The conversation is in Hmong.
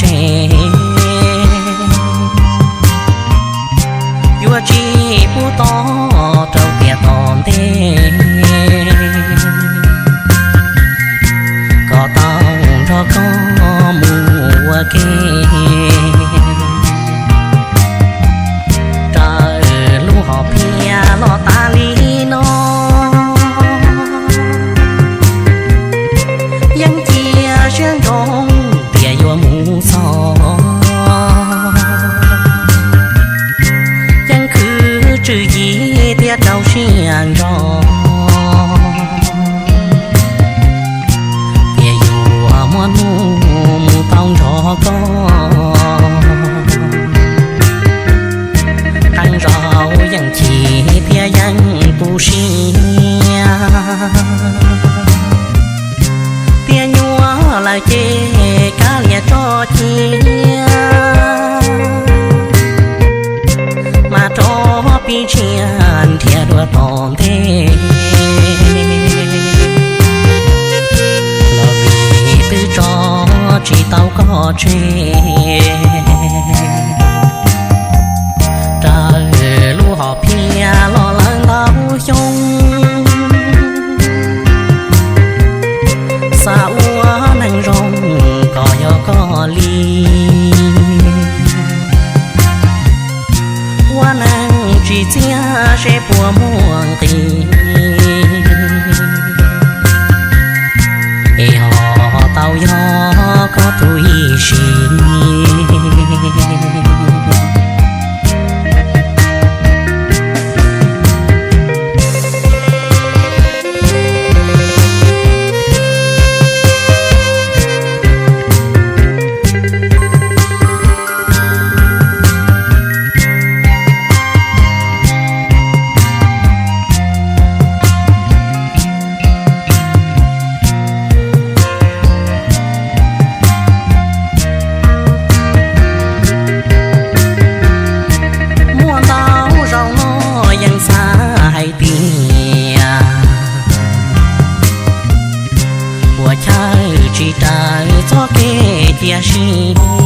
tseg, yuav tsis pub tod rau tiam tom ntej, kom tau nrog koj mus ua ke. Raws lub hom phiaj los tas li no, yeej cia siab ntsoov tias yuav mus txog, yeej khwv tswv yim thiab rau siab ntso, tias yuav muaj hnub mus tau nrog koj. Qee zaus yeej chim thiab yeej tu siab, tias nyuaj lawm ces kav liam tso cia, mas rov pib tshiab nrhiav dua tom ntej, los vim twb tso tsis tau koj tseg. Raws lub hom phiaj los lawm ntau xyoo, xav ua neeg zoo kom yog koj li. Ua neeg tsis txiaj seb puas muaj nqis, es ho tau yog koj tus ib sim. Muaj ntau zaus no yeej xav hais tias puas chawj tsis raws txoj kev cia siab,